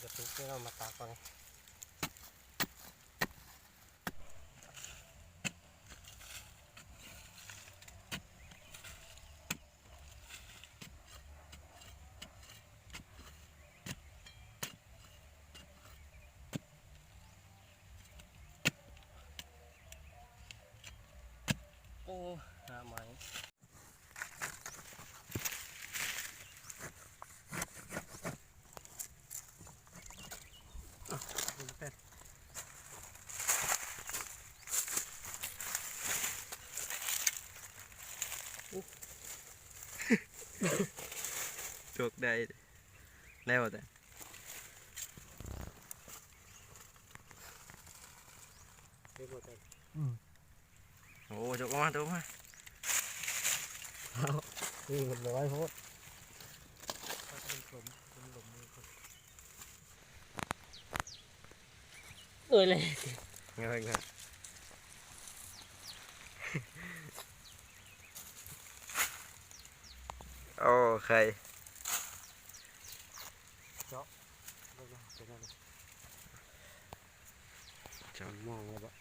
ກະຕຸກນີ້ເນາະ ມາຕັກເອົານີ້. ໂອ້ ຫາໄມ້ ຈົກໄດ້ ໄດ້ບໍ່ແຕນ? ໄດ້ບໍ່ແຕນ? ອືມ. ໂອ້ ຈົກອອກມາ ຈົກອອກມາ. ເອົາ ນີ້ມັນນ້ອຍໂພດ. ມັນຫຼົມ ມັນຫຼົມມືກ່ອນ. ເອີຍແຫຼະ ເງີຍເງີຍ. ໂອ້ ໄຂ່ ເຈາະເບິ່ງເນາະ ເປັນແນວໃດ. ເຈາະ ມອງແລ້ວບໍ່?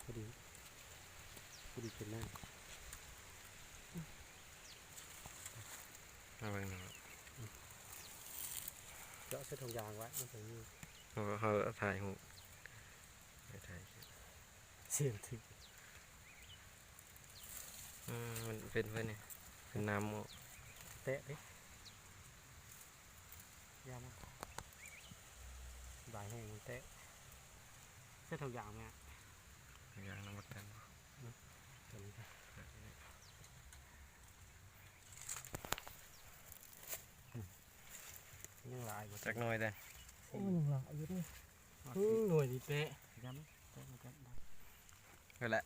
ພໍດີ ພໍດີເປັນແນວ ມາເບິ່ງເນາະ. ເຈາະໃສ່ຖົງຢາງໄວ້ ມັນຈັ່ງມີ ເຮົາ ເຮົາຖ່າຍຮູບ ໄປຖ່າຍຄລິບ ສຽງຖືກ. ອືມ ມັນເປັນໄປນີ້ ເປັນນ້ຳອອກ ແຕະເດ້. ຢ່າມາ ຫຼາຍແຮງ ມັນແຕະ. ໃສ່ຖົງຢາງແມ່ ຖົງຢາງນຳບັກແຕນ ອືມ ຕົວນີ້ກະ ອືມ ຍັງຫຼາຍບໍ່ ຈັກໜ່ວຍເດ້. ໂອ້ ຍັງຫຼາຍຢູ່ເດ້. ອືມ ໜ່ວຍນີ້ແຕະ ຢ່າມາ ແຕະນຳກັນ ເອົາລະ.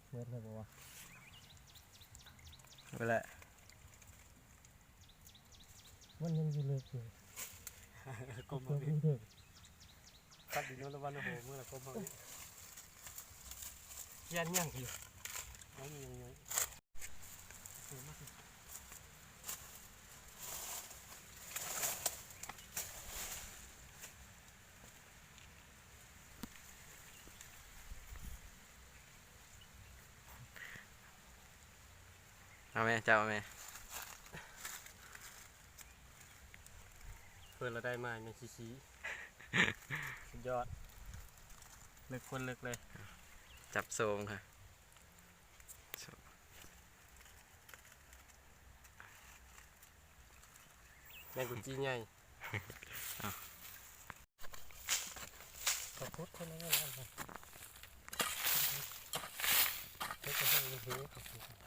ເໝິດແລ້ວບໍ່ວະ? ເໝິດແລ້ວ ມັນຍັງຢູ່ເລິກຢູ່ ກົ້ມເອົາອີກ ຕັດດິນນຳລະວັນ ໂອ້ໂຫ ມື້ລະກົ້ມເອົາອີກ ຢ້ານຍັງຢູ່ ຍັງ ຍັງ ຍັງ. ເອົາແມ່ ເຈົ້າເອົາແມ່ ເພິ່ນລະໄດ້ມາແມ່ນຊີ້ໆ ສຸດຍອດ ເລິກໂຄດເລິກເລີຍ ຈັບໂຊເບິ່ງຫາ. ແມ່ນກຸຈີໃຫຍ່ ເອົາ ເຂົາຂຸດຄົນນັ້ນນະ ເຮັດໃຫ້ມັນເຫວ.